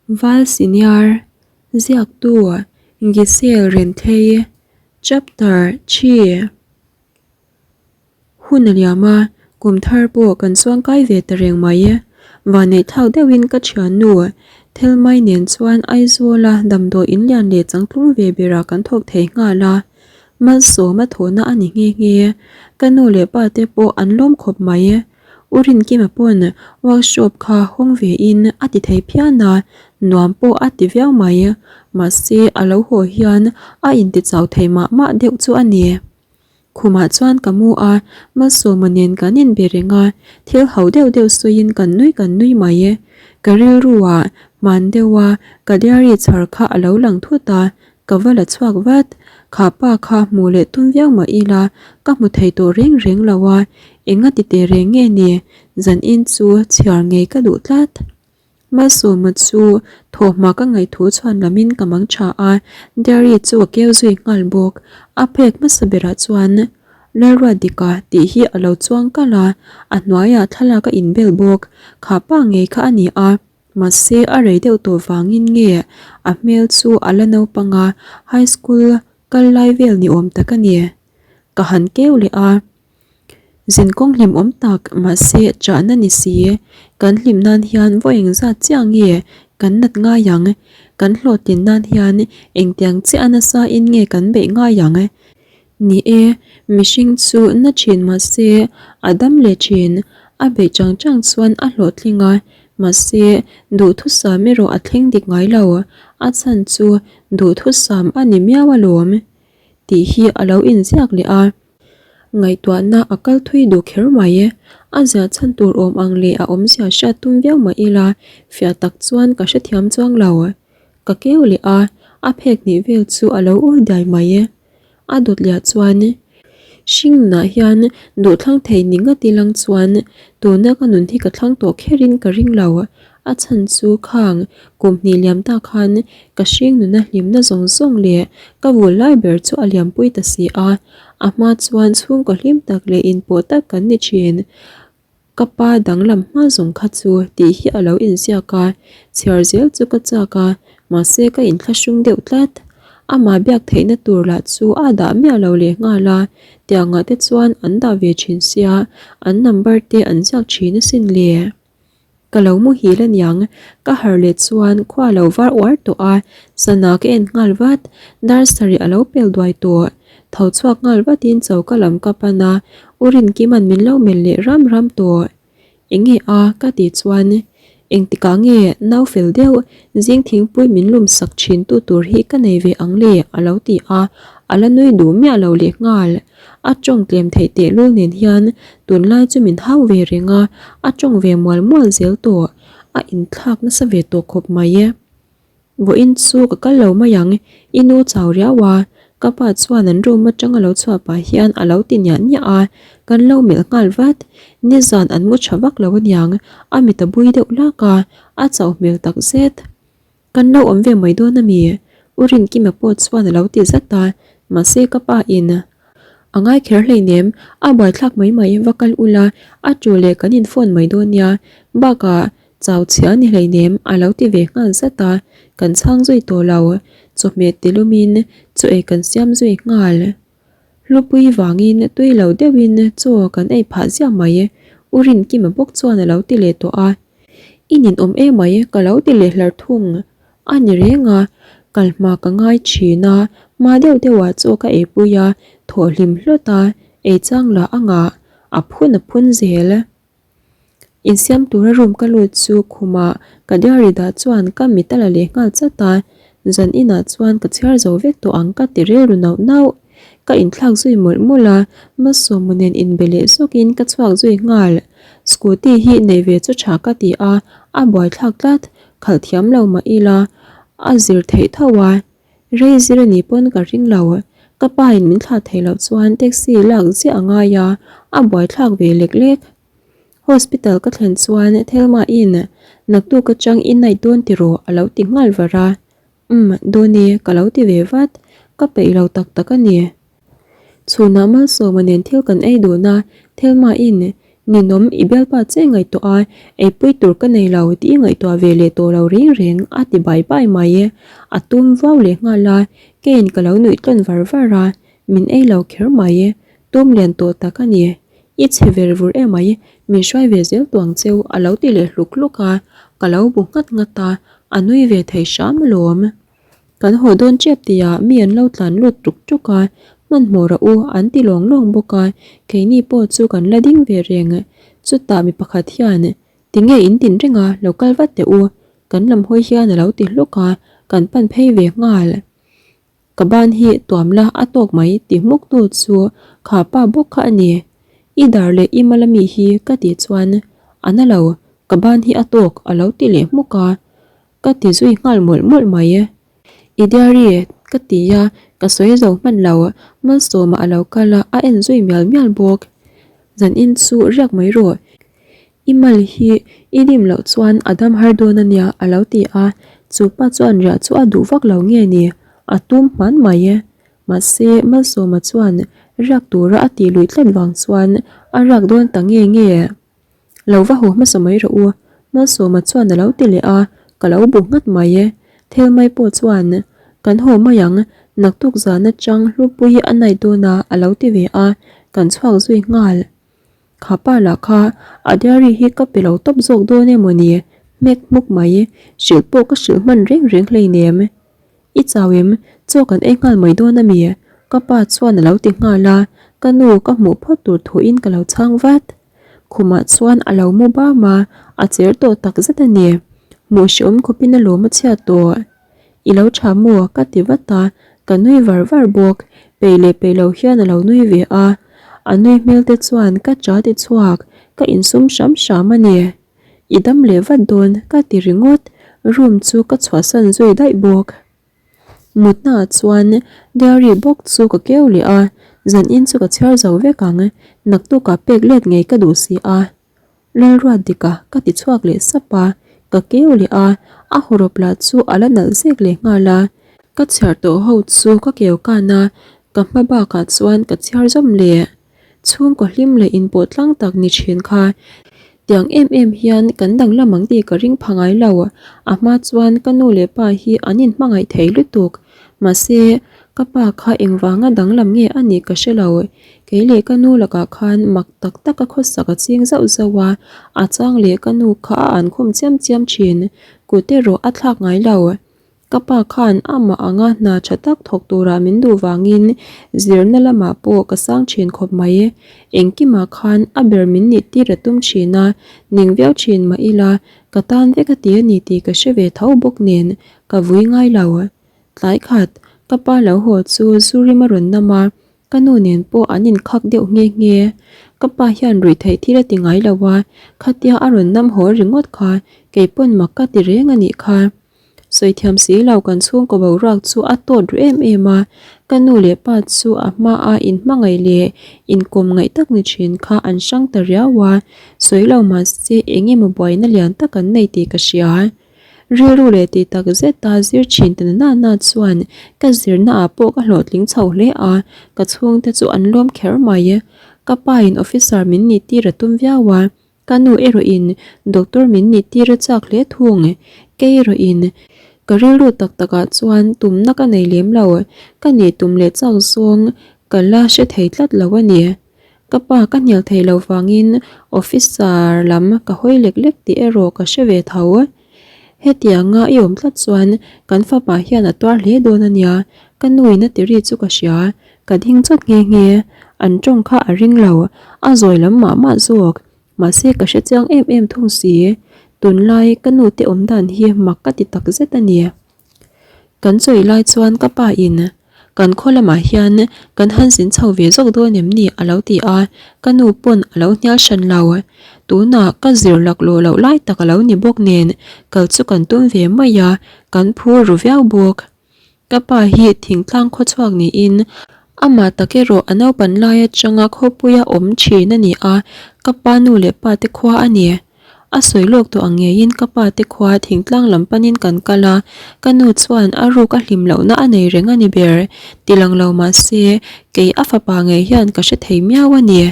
Val Senior, Ziaktu, Giselle Renthlei, Chapter xii. Hun a liam a, kum thar pawh kan chuang kai ve ta reng mai. Vanneih thlak deuhin ka thiannu Thelmai nen chuan Aizawla damdawi in lian leh changtlung ve berah kan thawk thei nghal a. Malsawma thawhna a ni nghe nghe. Ka nu leh pa te pawh an lawm khawp mai. U Rinkima pawn workshop kha hawng ve in a ti thei phian a, nuam pawh a ti viau mai. Mahse a lo haw hian a inti chau thei mah mah deuh chu a ni. Khumah chuan ka mu a, Malsawma nen kan inbe reng a, thil ho deuh deuh sawiin kan nui kan nui mai. Ka rilru ah hman deuh a, ka diary chhar kha a lo lang thut a, Ka va la chhuak vat. Kha pa kha hmuh leh tum viau mah ila ka hmu thei tawh reng reng lo a, enga ti teh reng nge ni? Zan in chu chhiar ngei ka duh tlat. Malsawma chu thawhhma ka ngaihthu chhuan lamin ka mang tha a, diary chu a keu zui nghal bawk. A phek hmasa berah chuan Lalruatdika tih hi a lo chuang kalh a, a hnuaiah thlalak a inbel bawk. Kha pa ngei kha a ni a. Mahse a rei deuh tawh vangin nge a hmel chu a la naupang a, high school kal lai vel ni awm tak a ni. Ka han keu leh a, zinkawng hlim awm tak mahse chahna ni si, kan hlim nan hian vaw engzat chiah nge kan nat ngai ang, kan hlawhtlin nan hian engtiang chiah a nasa in nge kan beih ngai ang? Ni e, mihring chu na thin mahse a dam leh thin, a beih chang chang chuan a hlawhtling a, mahse duhthusam erawh a thleng dik ngai lo, a chhan chu duhthusam a ni miau alawm tih hi a lo inziak leh a. Ngaihtuahna a kal thui duh kher mai, a ziah chhan tur awm ang leh a awmzia hriat tum viau mah ila fiah tak chuan ka hrethiam chuang lo. Ka keu leh a, a phek hnih vel chu a lo awl diai mai. A dawt liah chuan hringnah hian duhthlang thei ni ngat ilang chuan tuna ka nun hi ka thlang tawh kherin ka ring lo. A chhan chu khang kum hnih liam ta khan ka hring nuna hlimna zawng zawng leh ka vul lai ber chu a liampui ta si a. A hma chuan chhungkaw hlim tak leh inpawh tak kan ni thin. Ka pa danglam hma zawng kha chu tih hi a lo inziak a, chhiar zel chu ka chak a, mahse ka inthlahrung deuh tlat. Amah biak theihna tur lah chu a dah miah lo leh nghal a, tiangah te chuan an dah ve thin sia, an number te an ziak thin asin le. Ka lo muhil aniang, ka harh leh chuan khua a lo var uar tawh a, sana ka en nghal vat, dar sarih a lo pel duai tawh. Tho chhuak nghal vatin choka lam ka pan a, U Rinkima'n min lo melh leh ram ram tawh. Enge a? ka tih chuan, Engtikah nge nau fel deuh zing thingpui min lum sak thin tu tur hi ka nei ve ang le? a lo ti a, a la nui duh miah lo leh nghal. A tawng tlem theih tehlul nen hian tunlai chu min hau ve reng a, a tawng ve mual mual zel tawh, a inthlak nasa ve tawh khawp mai e. Vawiin chu ka kal lo mai ang, i nu chau riau a, ka pa chuan an room atang a lo chhuah pah hian a lo ti niah niah a, kan lo melh nghal vat. Nizan an mu tha vak lo aniang, a mit a bui deuh lak a, a chauh hmel tak zet. Kan lo awm ve mai dawn a mi? U Rinkima pawh chuan a lo ti zat a, mahse ka pa in a ngai kher hleinem, a buaithlak mai mai va kal ula, a tu leh kan in phone mai dawn nia, bakah chau chhia ni hleinem a lo ti ve nghal zat a, kan chhang zui tawh lo, chawhmeh ti lumin chaw ei kan siam zui nghal. Hlupui vangin tui lo deuhin chaw kan ei phah ziah mai, U Rinkima bawk chuan a lo ti leh tawh a. I ninawm emai ka lo ti leh hlar thung a ni reng a, kal hma ka ngai thin a, hma deuh deuhah chaw ka eipui a, thawh hlim hlawt a, ei chang lah a ngah, a phun a phun zel. Insiam tura room ka lut chu khumah ka diary dah chuan ka mit a la leh nghal chat a, zan inah chuan ka chhiar zo vek tawh ang ka ti rilru nauh nauh. Ka inthlak zui mawlh mawlh a, Malsawma nen inbe leh zawkin ka chhuak zui nghal. Scooty hi nei ve chu tha ka ti a, a buaithlak tlat, khalh thiam lo mah ila a zir theih tho a, rei zir a nih pawn ka ring lo. Ka pa in min thlah theih loh chuan taxi lak ziah a ngai a, a buaithlak ve lek lek. Hospital ka thlen chuan Thelma in naktuk atang i night dawn tiraw a lo ti nghal var a. Umm, dawn e, ka lo ti ve vat. Ka peih lo tak tak a ni. Chhunah Malsawma nen thil kan ei dun a, Thelma in. Ninawm i bialpa che ngaihtuah a, eipui tur ka nei lo tih i ngaihtuah ve leh tawh lo reng reng a ti bai bai mai. A tum vau leh nghal a, keiin ka lo nuih tlawn var var a, min ei lo kher mai. Tum lian tawh tak a ni. I chhe ver vur emai, min hruai ve zel tuang cheu a lo ti leh hluk hluk a, ka lo bu nghat nghat a, a nui ve thei hram alawm. Kan haw dawn tep tihah mi an lo tlan lut tuk tuk a, hmanhmawh rawh u an ti lawng lawng bawk a, keini pawh chu kan la ding ve reng. Chutah mi pakhat hian, Tinge in tin reng a, lo kal vat teh u, kan lam hawi hian a lo ti hluk a, kan pan phei ve nghal. Ka ban hi tuam la a tawk mai ti hmuk tu chu kha pa bawk kha a ni. I dar leh i mala mi hi ka tih chuan a na lo, ka ban hi a tawk a lo ti leh hmuk a, ka ti zui nghal mawlh mawlh mai. I diary ka ti a, ka sawi zo hman lo, Malsawma a lo kal a, a en zui mial mial bawk. Zanin chu riak mai rawh. I mal hi i dim loh chuan a dam har dawn a nia a lo ti a, chu pa chuan riah chu a duh vak lo nge ni, a tum hman mai e. Mahse, Malsawma chuan riak tura a tih luih tlat vang chuan a riak dawn ta nge nge. Lo va haw hmasa mai rawh u, Malsawma chuan a lo ti leh a, ka lo bu nghat mai e. Thelmai pawh chuan, Kan haw mai ang, naktuk zan atang Hlupuii a night dawn a a lo ti ve a, kan chhuak zui nghal. Kha pa lah kha a diary hi ka pe lo tawp zawk dawn emaw ni? Hmek hmuk mai, hrilh pawh ka hrilh hman reng reng hleinem. I chau em? Chaw kan ei nghal mai dawn a mi? Ka pa chuan a lo ti nghal a, ka nu ka hmuh phawt tur thuin ka lo chhang vat. Khumah chuan a lo mu bam a, a cher tawh tak zet a ni. Hmuh hreawm khawpin a lawm a chhiat tawh. I lo tha maw? Ka ti vat a, ka nui var var bawk. Peih leh peih lo hian a lo nui ve a. A nui hmel te chuan ka cha ti chhuak, ka insum hram hram a ni. I dam leh vat dawn ka ti ringawt, room chu ka chhuahsan zui daih bawk. Mutnaah chuan diary bawk chu ka keu leh a, zanin chu ka chhiar zo vek ang, naktukah pek let ngei ka duh si a. Lalruat dika ka ti chhuak leh sap a, ka keu leh a, a hawrawp lah chu a la nalh zek leh nghal a. Ka chhiar tawh ho chu ka keu kan a, ka hma bakah chuan ka chhiar zawm leh. Chhungkaw hlim leh inpawh tlang tak ni thin kha. Tiang em em hian kan danglam ang tih ka ring pha ngai lo. A hma chuan ka nu leh pa hi an inhmangaih thei lutuk. Mahse, ka pa kha engvanga danglam nge a nih ka hre lo. Kei leh ka nu lakah khan mak tak taka khawsak a ching zauh zauh a, a chang leh ka nu kha a an khum chiam chiam thin. Kut erawh a thlak ngai lo. Ka pa khan amah anga hna tha tak thawk tura min duh vangin zirna lamah pawh ka sang thin khawp mai. Engkimah khan a ber min nih tir a tum thin a, ning viau thin mah ila ka tan vek a ti a ni tih ka hre ve tho bawk nen ka vui ngai lo. Tlai khat, ka pa lo haw chu zu rim a rawn nam a, Ka nu nen pawh an inkhak deuh nghe nghe. Ka pa hian ruih theih thil a ti ngai lo a, khatia a rawn nam haw ringawt kha kei pawn mak ka ti reng a nih kha. Sawi thiam si lo kan chhungkaw boruak chu a tawt ru em em a, ka nu leh pa chu a hmaa inhmangaih leh inkawm ngaih tak ni thin kha an hrang ta riau a, sawi lo mahse eng emaw buaina lian tak an nei tih ka hria. Rilru leh tih tak zeta zir thin ta na na chuan ka zirna ah pawh ka hlawhtling chho hle a, ka chhungte chu an lawm kher mai. Ka pa in officer min nih tir a tum viau a, ka nu erawh in doctor min nih tir a chak hle thung. Kei erawh in ka rilru tak tak ah chuan tumna ka nei lem lo, ka nih tum leh chak zawng ka la hre thei tlat lo a ni. Ka pa ka hnial thei lo vangin officer lam ka hawi lek lek tih erawh ka hre ve tho. Hetianga i awm tlat chuan kan fapa hian a tuar hle dawn a nia, ka nuin a ti ri chu ka hria, ka ding chawt nghe nghe. An tawng kha a ring lo, a zawi lam mah mah zawk. Mahse ka hre chiang em em thung si. Tunlai ka nu te awm dan hi mak ka ti takzet a ni. Kan chawi lai chuan ka pa in kan khaw lamah hian kan han zin chho ve zawk dawn em ni a lo ti a, ka nu pawn a lo hnial hran lo. Tunah ka zir laklawh loh lai tak a lo ni bawk nen kal chu kan tum ve mai a, kan phur ru viau bawk. Ka pa hi thingtlang khawchhuak niin amah tak erawh a naupan lai atanga khawpuia awm thin a ni a, ka pa nu leh pa te khua a ni. A sawi lawk tawh ang ngeiin ka pa te khua thingtlang lam panin kan kal a, ka nu chuan a ruk a hlim lohna a nei reng a ni ber. Ti lang lo mahse, kei a fapa ngei hian ka hre thei miau a ni.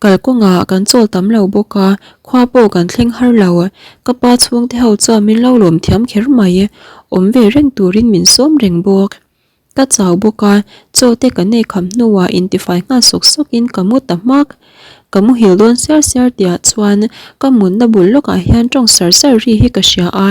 Kalkawngah kan chawl tam lo bawk a, khua pawh kan thleng har lo. Ka pa chhungte ho chuan min lo lawm thiam kher mai. Awm ve reng turin min sawm reng bawk. Ka chau bawk a, chaw te ka nei kham hnuah intifai nghal sawk sawkin ka mu ta hmak. Ka muhil dawn siar siar tihah chuan ka mutna bul lawkah hian tawng sar sar ri hi ka hria a,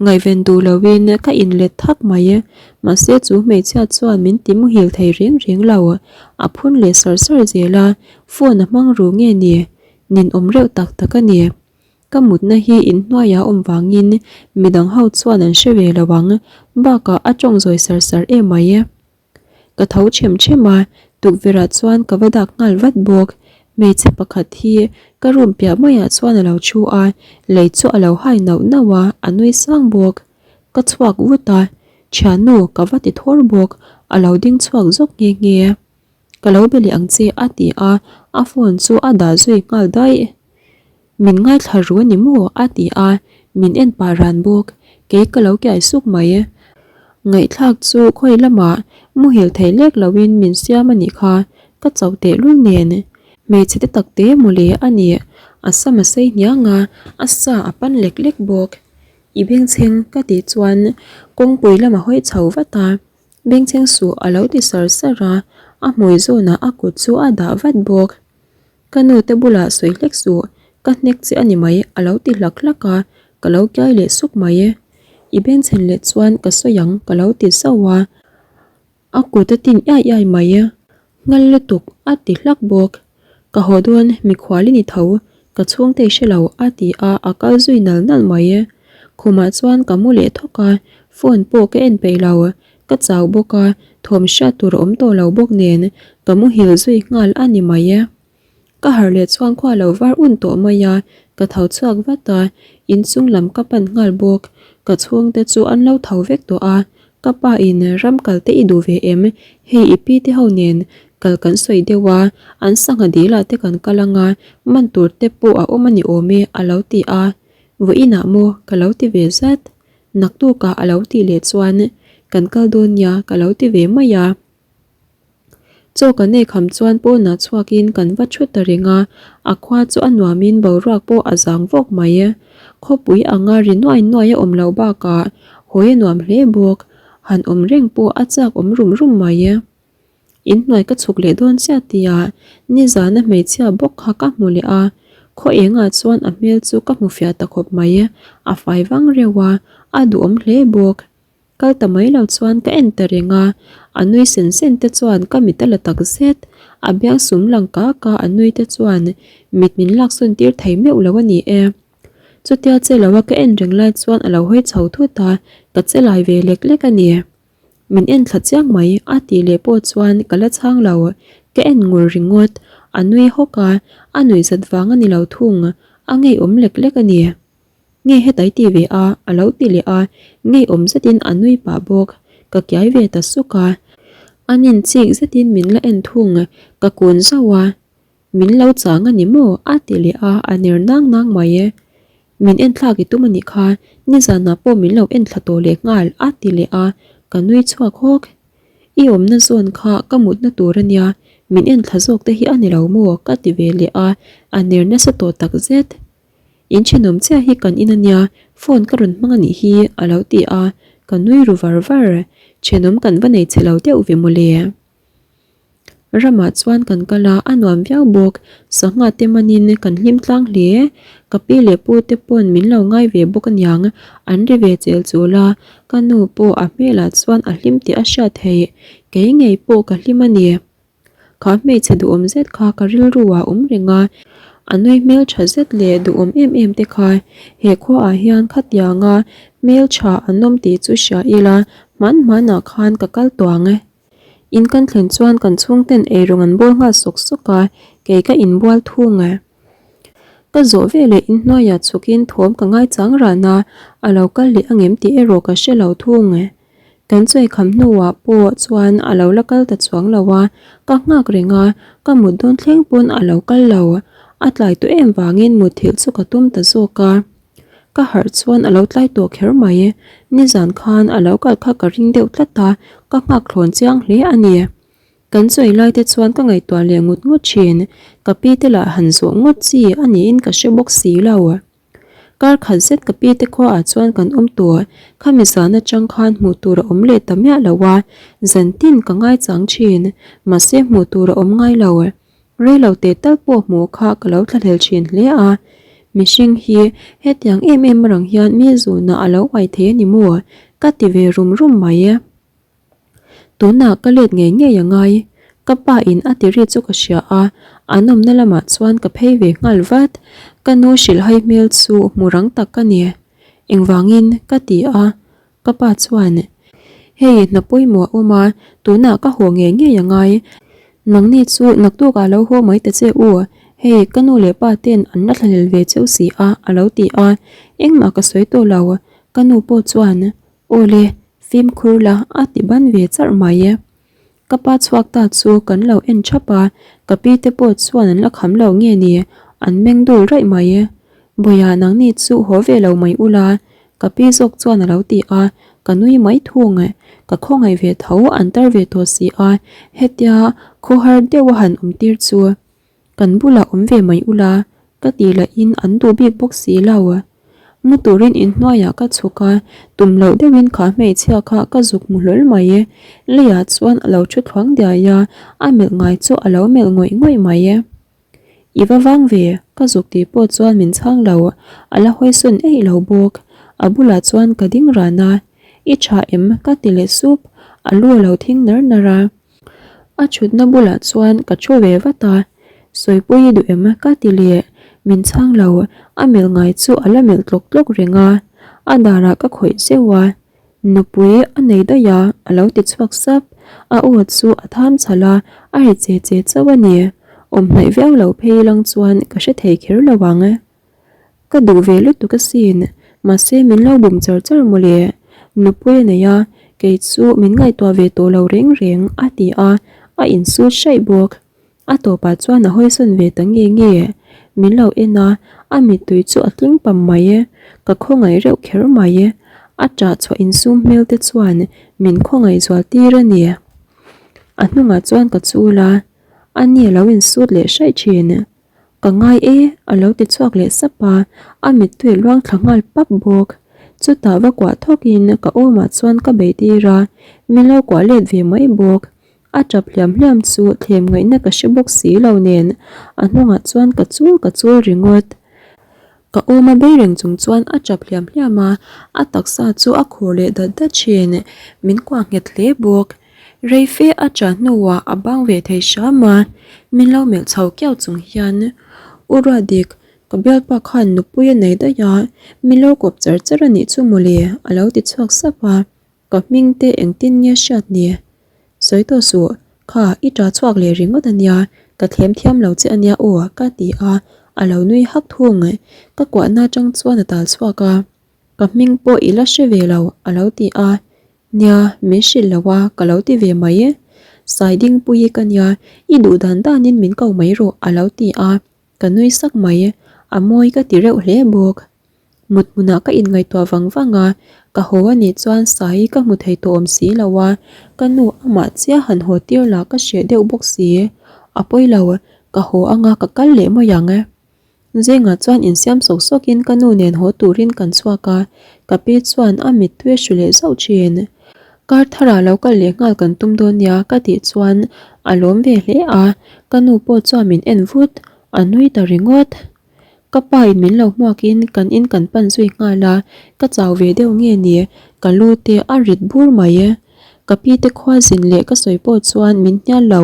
ngaihven duh loin ka inlet thak mai. Mahse chu hmeichhia chuan min ti muhil thei reng reng lo, a phun leh sar sar zel a, phone a hmang ru nge ni? Ninawm reuh tak tak a ni. Ka mutna hi inhnuaiah awm vangin midang ho chuan an hre ve lo ang, bakah a tawng zawi sar sar em mai. Ka tho them them a, tukverhah chuan ka va dak nghal vat bawk. Hmeichhe pakhat hi ka room piah maiah chuan a lo thu a, lei chu a lo hai nauh nauh a, a nui sang bawk. Ka chhuak vut a, thiannu ka va ti thawr bawk, a lo ding chhuak zawk nghe nghe. Ka lo be leh ang che a ti a, a phone chu a dah zui nghal daih. Min ngaithla ru a ni maw? a ti a, min en pah ran bawk. Kei ka lo kiai suk mai. Ngaihthlak chu khawi lamah muhil thei lek loin min siam a nih kha, ka chauh tehlul nen. Hmeichhe te tak te mawle a ni, a sam a sei hniang a, a sa a pan lek lek bawk. I bengchheng ka tih chuan kawngpui lam a hawi chho vat a. Bengchheng suh a lo ti sar sar a, a hmui zawnah a kut chu a dah vat bawk. Ka nu te bulah sawi hlek suh, ka hnek che a ni mai a lo ti hlak hlak a, ka lo kiai leh suk mai. I bengchhen leh chuan ka sawi ang ka lo ti zauh a, a kut a tin iai iai mai. Nghal lutuk a ti hlak bawk. Ka haw dawn mikhual i ni tho, ka chhungte i hre lo a ti a, a kal zui nal nal mai. Khumah chuan ka mu leh thawk a, phone pawh ka en peih lo. Ka chau bawk a, thawm hriat tur a awm tawh lo bawk nen ka muhil zui nghal a ni mai e. Ka harh leh chuan khua lo var un tawh mai a, ka tho chhuak vat a, inchung lam ka pan nghal bawk. Ka chhungte chu an lo tho vek tawh a, ka pa in ram kal te i duh ve em? Hei i pi te ho nen kal kan sawi deuh a, an sangha dil ah te kan kal ang a, man tur te pawh a awm a ni awm e a lo ti a, vawiinah maw ka lo ti ve zat. Naktukah a lo tih leh chuan kan kal dawn nia ka lo ti ve mai a. Chaw kan ei kham chuan pawnah chhuakin kan va thut ta reng a, a khua chu a nuamin boruak pawh a zang vawk mai. Khawpui anga ri nuai nuai a awm loh bakah hawi a nuam hle bawk, han awm reng pawh a chak awm rum rum mai. Inhnuai ka chhuk leh dawn chiah tia nizana hmeichhia bawk kha ka hmu leh a, khaw engah chuan a hmel chu ka hmu fiah ta khawp mai, a fai vang reuh a, a duhawm hle bawk. Kal ta mai lo chuan ka en ta reng a, a nui sen sen te chuan ka mit a la tak zet, a biang sum lang kak a a nui te chuan mit min laksawn tir thei meuh lo a ni e. Chutia che lo a ka en reng lai chuan a lo hawi chho thut a, ka che lai ve lek lek a ni. Min en thla chiang mai a tih leh pawh chuan ka la chhang lo, ka en ngur ringawt, a nui hawk a, a nuihzat vang a ni lo thung, a ngeiawm lek lek a ni. Nge hetai ti ve a, a lo ti leh a, ngeiawm zetin a nui pah bawk, ka kiai ve ta suk a. A nin chik zetin min la en thung, ka kun zauh a, Min lo chang a ni maw? a ti leh a, a ner nang nang mai e. Min en thlak i tum a nih kha, nizanah pawh min lo en thla tawh leh nghal a ti leh a, ka nui chhuak hawk. I awmna zawn kha ka mutna tur a nia, min en thla zawk te hi a ni lo maw? ka ti ve leh a, a ner nasa tawh tak zet. In thenawm chiah hi kan in a nia, phone ka rawn hmang a nih hi a lo ti a, ka nui ru var var. Thenawm kan va nei chhe lo deuh ve mawle. Ramah chuan kan kal a, a nuam viau bawk. Sangha te manin kan hlim tlang hle. Ka pi leh pu te pawn min lo ngai ve bawk aniang, an ri ve chel chul a. Ka nu pawh a hmelah chuan a hlim tih a hriat theih. Kei ngei pawh ka hlim a ni. Kha hmeichhe duhawm zet kha ka rilru ah awm reng a, a nui hmeltha zet leh duhawm em em te kha he khuaah hian khatianga hmeltha an awm tih chu hria ila hman hmanah khan ka kal tawh ang e. In kan thlen chuan kan chhungten eirawng an bawl nghal sawk sawk a, kei ka inbual thung e. Ka zawh veleh inhnuaiah chhukin thawm ka ngaichang ran a, a lo kal leh angem tih erawh ka hre lo thung e. Kan chawi kham hnuah pawh chuan a lo la kal ta chuang lo a, ka nghak reng a, ka mut dawn thleng pawn a lo kal lo. A tlai tawh em vangin mutthilh chu ka tum ta zawk a. Ka harh chuan a lo tlai tawh kher mai. Nizan khan a lo kal kha ka ring deuh tlat a, ka nghak thlawn chiang hle a ni. Kan chawi lai te chuan ka ngaihtuah leh ngut ngut thin. Ka pi te lah han zawh ngawt chi a niin ka hre bawk si lo. Kar khat zet ka pi te khuaah chuan kan awm tawh. Khami zan atang khan hmuh tur a awm leh ta miah lo a, zan tin ka ngaichang thin. Mahse hmuh tur a awm ngai lo. Reilo teh tal pawh hmuh kha ka lo thlahlel thin hle a, mihring hi hetiang em em rang hian mi zunah a lo uai thei a ni maw? Ka ti ve rum rum mai. Tunah ka let ngei ngei a ngai, ka pa in a ti ri chu ka hria a, an awmna lamah chuan ka phei ve nghal vat. Ka nu hrilhhai hmel chu hmu rang tak ka ni. Engvangin? ka ti a, Ka pa chuan, Hei, hna pawimawh a awm a, tunah ka haw ngei ngei a ngai. Nangni chu naktukah lo haw mai ta che u, hei ka nu leh pa ten an la thlahlel ve cheu si a, a lo ti a. Engmah ka sawi tawh lo, ka nu pawh chuan, Aw le, fimkhur la, a ti ban ve charh mai. Ka pa chhuak ta chu kan lo en thap a, ka pi te pawh chuan an la kham lo nge ni, an meng dul raih mai. Bawiha nangni chu haw ve lo mai ula, ka pi zawk chuan a lo ti a, ka nui mai thung. Ka khawngaih ve tho an tar ve tawh si a, hetia khawhar deuh a han awm tir chu. Kan bulah awm ve mai ula, ka tih lahin an duh bik bawk si lo. Mu turin inhnuaiah ka chhuk a, tum loh deuhin kha hmeichhia kha ka zuk hmu hlawl mai. Leiah chuan a lo thu thluang diai a, a melh ngai chu a lo melh ngawih ngawih mai. I va vang ve, ka zuk tih pawh chuan min chhang lo, a la hawisawn eih lo bawk. A bulah chuan ka ding ran a, I tha em? ka ti leh sup, a lu a lo thing nar nar a. A thutna bulah chuan ka thu ve vat a, Sawipui i duh em? ka ti leh. Min chhang lo, a melh ngai chu a la melh tlawk tlawk reng a, a darah ka khawih zeuh a, Nupui a nei daih a, a lo ti chhuak sap. A aw chu a tham chhalh a, a ri che che chauh a ni. Awm hnaih viau lo phei lang chuan ka hre thei kher lo ang. Ka duh ve lutuk asin, mahse min lo bum char char mawle. Nupui a nei a, kei chu min ngaihtuah ve tawh lo reng reng, a ti a, a insut hraih bawk. A tawpah chuan a hawisawn ve ta nge nge. Min lo en a, a mittui chu a tling pam mai. Ka khawngaih reuh kher mai. A ṭah chhuah insum hmel te chuan min khawngaih zual tir a ni. A hnungah chuan ka chul a, ani a lo insut leh hraih ṭhin. Ka ngai e, a lo ti chhuak leh sap a, a mittui luang thla nghal pap bawk. Chutah va kuah thawkin ka awmah chuan ka bei tir a, min lo kuah let ve mai bawk. A tap hliam hliam chu thlem ngaihna ka hre bawk si lo nen a hnungah chuan ka chul ka chul ringawt. Ka awma bei reng chung chuan a tap hliam hliam a, a taksa chu a khur leh dat dat thin. Min kuah nghet hle bawk. Rei fe a ṭah hnuah a bang ve thei hram a, min lo melh chho kiau chung hian, U Ruatdik, ka bialpa khan nupui a nei daih a, min lo kawp char char a nih chu mawle, a lo ti chhuak sap a, ka hming te engtin nge hriat ni? Sawi tawh suh, kha i ṭah chhuak leh ringawt a nia, ka thlem thiam lo che a nia aw, ka ti a, a lo nui hak thung. Ka kuahna aṭang chuan a tal chhuak a, ka hming pawh i la hre ve lo, a lo ti a, Nia, min hrilh lo a, ka lo ti ve mai e. Saidingpuii ka nia, i duh dan danin min ko mai rawh a lo ti a, ka nui sak mai. A mawi ka ti reuh hle bawk. Mut hmunah ka inngaihtuah vang vang a, ka haw a nih chuan Sai ka hmu thei tawh awm si lo a, ka nu amah chiah han haw tir lah ka hreh deuh bawk si. A pawi lo, ka haw anga ka kal leh mai ang e. Zingah chuan insiam sawk sawkin ka nu nen haw turin kan chhuak a, ka pi chuan a mittui a hru leh zauh thin. Kar tharah lo kal leh nghal kan tum dawn nia ka tih chuan a lawm ve hle a, ka nu pawh chuan min en vut, a nui ta ringawt. Ka pa in min lo hmuakin kan in kan pan zui nghal a, ka chau ve deuh nge ni, ka lu te a rit bur mai. Ka pi te khua zin leh ka sawi pawh chuan min hnial lo.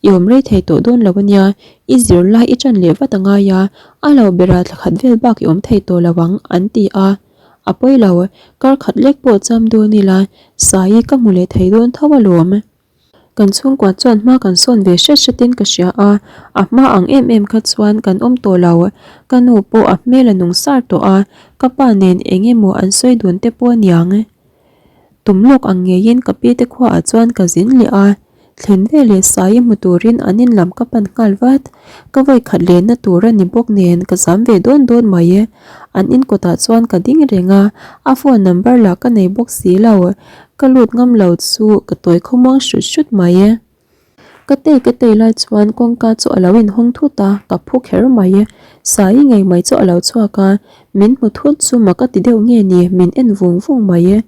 I awm rei thei tawh dawn lo ania, i zir lai i ṭan leh vat a ngai a, a lo berah thla khat vel bak i awm thei tawh lo ang, an ti a. A pawi lo, kar khat lek pawh cham dawn ila, Saii ka hmu leh thei dawn tho alawm. Kan chhungkua chuan hma kan sawn ve hret hretin ka hria a, a hma ang em em kha chuan kan awm tawh lo. Ka nu pawh a hmel a nung sar tawh a, ka pa nen eng emaw an sawi dun te pawh aniang. Tum lawk ang ngeiin ka pi te khuaah chuan ka zin leh a, thlen ve leh Saii hmu turin an in lam ka pan nghal vat. Ka vawi khat lenna tur a ni bawk nen ka zam ve dawn dawn mai. An in kawtah chuan ka ding reng a, a phone number lah ka nei bawk si lo. Ka lut ngam lo chu ka tawi khawmuang hrut hrut mai. Ka tei ka tei lai chuan kawngka chu a lo inhawng thut a, ka phu kher mai. Saii ngei mai chu a lo chhuak a, min hmu thut chu mak a ti deuh nge ni, min en vung vung mai.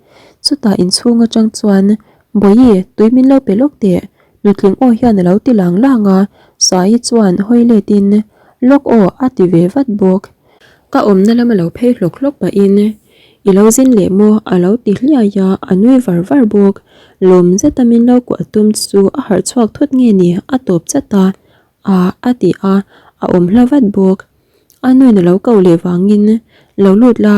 Chutah inchhung atang chuan, Bawihi, tui min lo pe lawk teh, nutling aw hian a lo ti lang lang a, Saii chuan hawi letin, Lawk aw, a ti ve vat bawk. Ka awmna lama lo phei hlawk hlawk pahin, I lo zin leh maw? a lo ti hliai a, a nui var var bawk. Lawm zeta min lo kuah tum chu a harh chhuak thut nge ni? A tawp chat a, a a ti a, a awm hla vat bawk. A nuin a lo ko leh vangin, Lo lut la,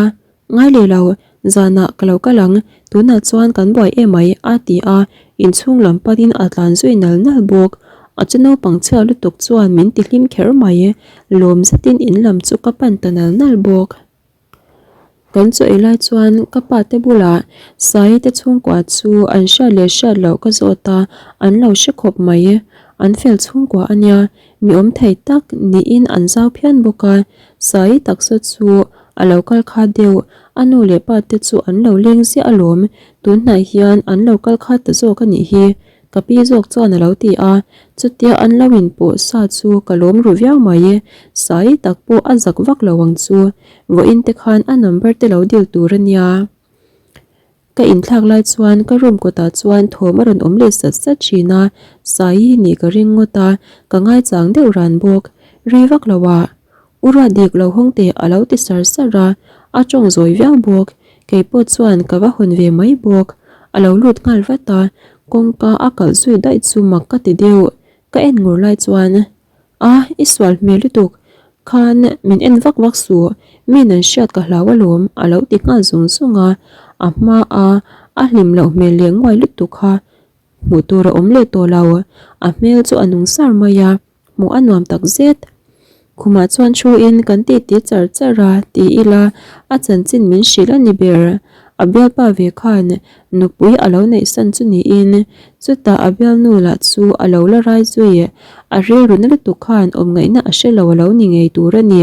Ngai leh lo, zanah ka lo kal ang, tunah chuan kan buai em mai, a ti a, inchhung lam panin a tlan zui nal nal bawk. A chu naupang chhia lutuk chuan min ti hlim kher mai, lawm zetin in lam chu ka pan ta nal nal bawk. Kan chaw ei lai chuan ka pa te bulah Sai te chhungkua chu an hriat leh hriat loh ka zawt a, an lo hre khawp mai. An fel chhungkua a nia, Mi awm thei tak niin an zau phian bawk a, Sai taksa chu a lo kal kha deuh, a nu leh pa te chu an lo leng ziah alawm, tunhnai hian an lo kal kha ta zawk a nih hi, ka pi zawk chuan a lo ti a, chutia an lo inpawh sa chu ka lawm ru viau mai, Sai tak pawh a zak vak lo ang chu, vawiin te khan a number te lo dil tur a nia. Ka inthlak lai chuan ka room kawtah chuan thawm a rawn awm leh sat sat thin a, Saii nih ka ring ngawt a, ka ngaichang deuh ran bawk. Rei vak lo ah U ruat dik lo hawng teh a lo ti sar sar a, a tawng zawi viau bawk. Kei pawh chuan ka va hawn ve mai bawk. A lo lut nghal vat a, kawngka a kalh zui daih chu mak ka ti deuh. Ka en ngur lai chuan A, i sual hmel lutuk. Khan min en vak vak suh, mi nan hriat ka hlau alawm a lo ti nghal zung zung a, a hma a a hlim loh hmel leh nguai lutuk kha hmuh tur a awm leh tawh lo, a hmel chu a nung sar mai a, hmuh a nuam tak zet. Khumah chuan thu in kan titi char char a ti ila a chanchin min hrilh a ni ber. A bialpa ve khan nupui a lo neih san chu niin chutah a bialnu lah chu a lo la rai zui. A rilru na lutuk khan awm ngaihna a hre lo a lo ni ngei tur a ni.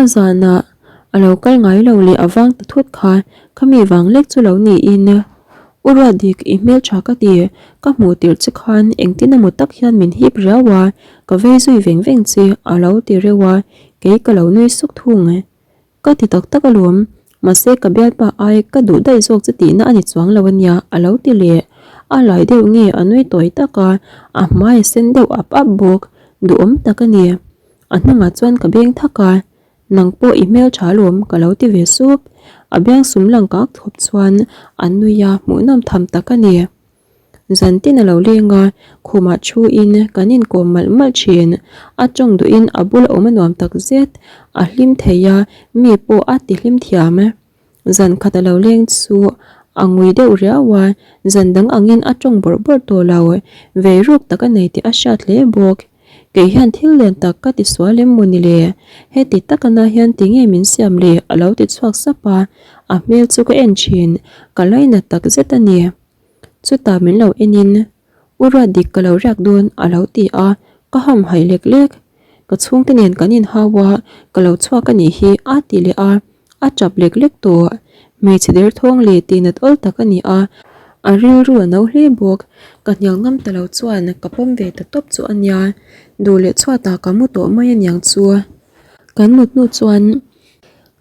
A zanah a lo kal ngai lo leh a vang ta thut kha khami vang lek chu lo niin U Ruatdik i hmeltha ka ti, ka hmuh tirh che khan engtin emaw tak hian min hip riau a, ka vei zui veng veng che a lo ti reuh a, kei ka lo nui suk thung. Ka ti tak tak alawm, mahse ka bialpa ai ka duh daih zawk che tihna a ni chuang lo ania a lo ti leh. A lai deuh nge a nui tawi tak a, a hmai a sen deuh ap ap bawk, duhawm tak a ni. A hnungah chuan ka beng thak a, Nang pawh i hmeltha alawm ka lo ti ve sup. A biang sum lang kak thawp chuan a nui a, hmuhnawm tham tak a ni. Zan tin a lo leng a, khumah thu in kan inkawm malh malh thin. A tawng duhin a bula awm a nuam tak zet. A hlim thei a, mi pawh a ti hlim thiam. Zan khat a lo leng chu a ngui deuh riau a, zan dang angin a tawng bawrh bawrh tawh lo. Vei ruk tak a nei tih a hriat hle bawk. Kei hian thil lian tak ka ti sual em maw ni le? Heti taka na hian tinge min siam le? A lo ti chhuak sap a, a hmel chu ka en thin, ka lainat tak zet a ni. Chutah min lo enin, U Ruatdik ka lo riak dawn a lo ti a, ka hamhaih lek lek. Ka chhungte nen kan inhau a, ka lo chhuak a nih hi a ti leh a, a tap lek lek tawh. Hmeichhe derthawng leh tihnat awl tak a ni a, a rilru a no hle bawk. Ka hnial ngam ta lo chuan ka pawm ve ta tawp chu a nia, duh leh chhuatah ka mu tawh mai aniang chu. Kan mut hnu chuan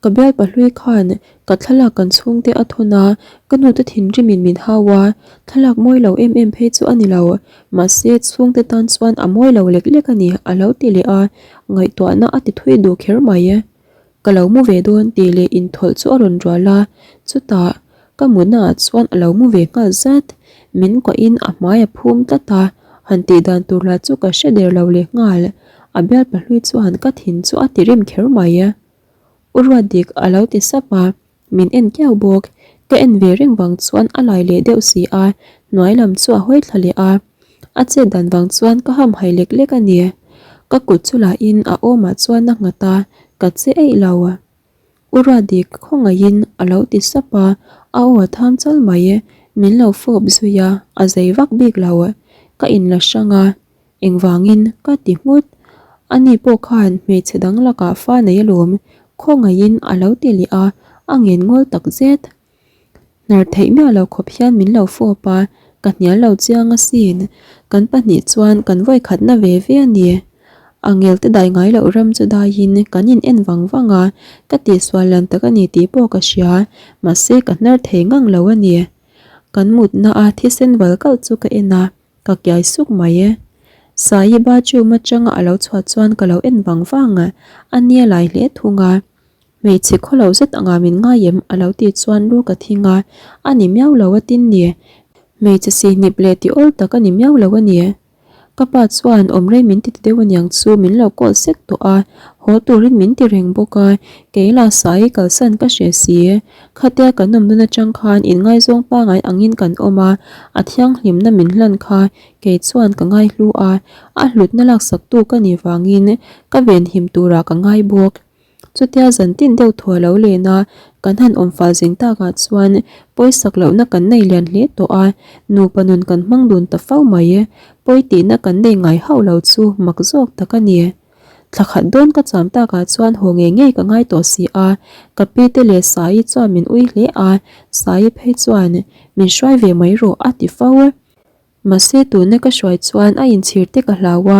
Ka bialpa hlui khan ka thlalak kan chhungte a thawn a, ka nute thinrimin min hau a, thlalak mawi lo em em phei chu a ni lo, mahse chhungte tan chuan a mawi lo lek lek a ni a lo ti leh a, ngaihtuahna a ti thui duh kher mai. Ka lo mu ve dawn tih leh inthawlh chu a rawn rual a, chutah ka mutna ah chuan a lo mu ve nghal zat, min kuahin a hmai a phum tlat a, han tih dan tur lah chu ka hre der lo leh nghal, a bialpa hlui chuan ka thin chu a ti rim kher mai. U Ruatdik a lo ti sap a, min en kiau bawk. Ka en ve reng vang chuan a lai leh deuh si a, hnuai lam chu a hawi thla leh a. A chet dan vang chuan ka hamhaih lek lek a ni. Ka kut chu lahin a awmah chuan a nghat a, ka che eih lo. U Ruatdik khawngaihin a lo ti sap a, a aw a tham chal mai. Min lo fawp zui a, a zei vak bik lo. Ka inla hrang a, Engvangin? ka ti nghut. Ani pawh khan hmeichhe dang lakah fa nei alawm, khawngaihin a lo ti leh a, a ngen ngawl tak zet. Hnar theih miah lo khawp hian min lo fawp a, Ka hnial lo chiang asin. Kan pahnih chuan kan vawikhatna ve ve a ni. A ngel te dai ngai loh ram chu daiin kan in en vang vang a, ka tihsual lan tak a ni tih pawh ka hria, mahse ka hnar thei ngang lo a ni. Kan mutna a thisen val kalh chu ka en a, ka kiai suk mai e. Sai bathroom atanga a lo chhuah chuan ka lo en vang vang a, a nia lai hle thung a. Hmeichhe khawlo zet anga min ngai em? a lo tih chuan lu ka thing a, a ni miau lo a tin ni. Hmeichhe sihnip leh ti awl tak a ni miau lo a ni. Ka pa chuan awm rei min ti ti deuh aniang chu min lo call sek tawh a, haw turin min ti reng bawk a, kei lah sai kalsan ka hre si. Khatia kan awm nun atang khan inngaizawng pangai angin kan awm a, a thianghlimna min hlan kha kei chuan ka ngaihlu a, a hlutna laksaktu ka nih vangin ka venhim turah ka ngai bawk. Chutia zan tin deuh thaw a lo len a, kan han awm fal zing takah chuan pawisak lohna kan nei lian hle tawh a, nupa nun kan hmang dun ta fo mai. Pawi tihna kan nei ngai hauh lo chu mak zawk tak a ni. Thla khat dawn ka cham takah chuan haw ngei ngei ka ngai tawh si a, ka pi te leh Saii chuan min ui hle a, Saii phei chuan min hruai ve mai rawh a ti fo. Mahse tuna ka hruai chuan a inchhir te ka hlau a,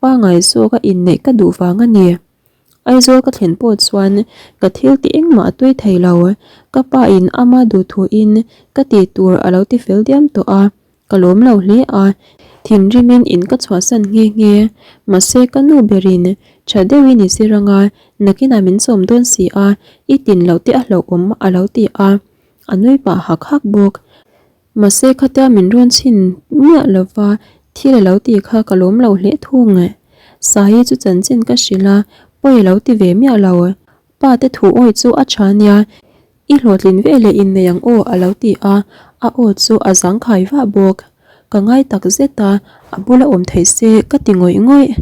pangai zawk a inneih ka duh vang a ni. Aizawl ka thlen pawh chuan ka thil ti engmah a tui thei lo. Ka pa in ama duh thu in ka tih tur a lo ti fel diam tawh a, ka lawm lo hle a. Thinrim in in ka chhuahsan nghe nghe. Mahse ka nu ber in tha deuhin i zir anga nakinah min chawm dawn si a, i tin loh te a hlauhawm a lo ti a. A nui pah hak hak bawk. Mahse khatia min rawn chhin miah lova thil a lo tih kha ka lawm lo hle thung. Sahi chu chanchin ka hrilh a, pawi a lo ti ve miah lo. Pa te thu awi chu a tha nia, i hlawhtlin ve leh innei ang aw a lo ti a, a aw chu a zangkhai vah bawk. Ka ngai tak zet a, a bula awm theih se ka ti ngawih ngawih.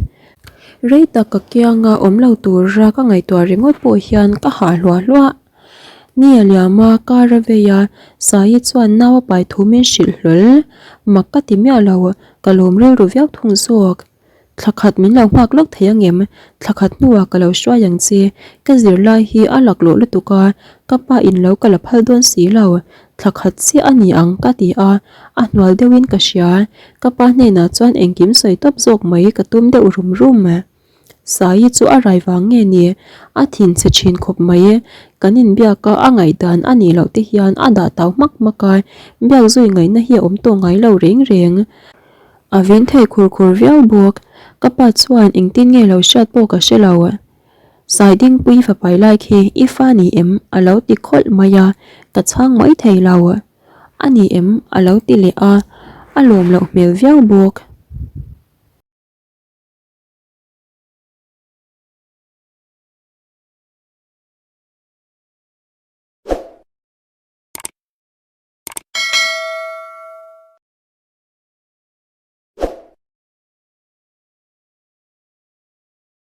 Rei tak ka kianga awm lo tura ka ngaihtuah ringawt pawh hian ka hah hluah hluah. Ni a liam a, car a vei a, Saii chuan nau a pai thu min hrilh hlawl. Mak ka ti miah lo, ka lawm rilru viau thung zawk. Thla khat min lo nghak lawk thei angem? Thla khat hnuah ka lo hruai ang che. Ka zirlai hi a laklawh lutuk a, ka pa in lo ka la phal dawn si lo. Thla khat chiah a ni ang ka ti a, a hnual deuhin ka hria. Ka pa hnenah chuan engkim sawi tawp zawk mai ka tum deuh rum rum. Saii chu a rai vang nge ni? A thin chhe thin khawp mai. Kan inbiak a, a ngaihdan a nih loh te hian a dah tau hmak hmak a, biak zui ngaihna hi a awm tawh ngai lo reng reng. A vin thei khur khur viau bawk. Ka pa chuan engtin nge lo hriat pawh ka hre lo. Saidingpui fapai lai khi i fa ni em? a lo ti khawlh mai a, ka chhang mai thei lo. A ni em? a lo ti leh a, a lawm loh hmel viau bawk.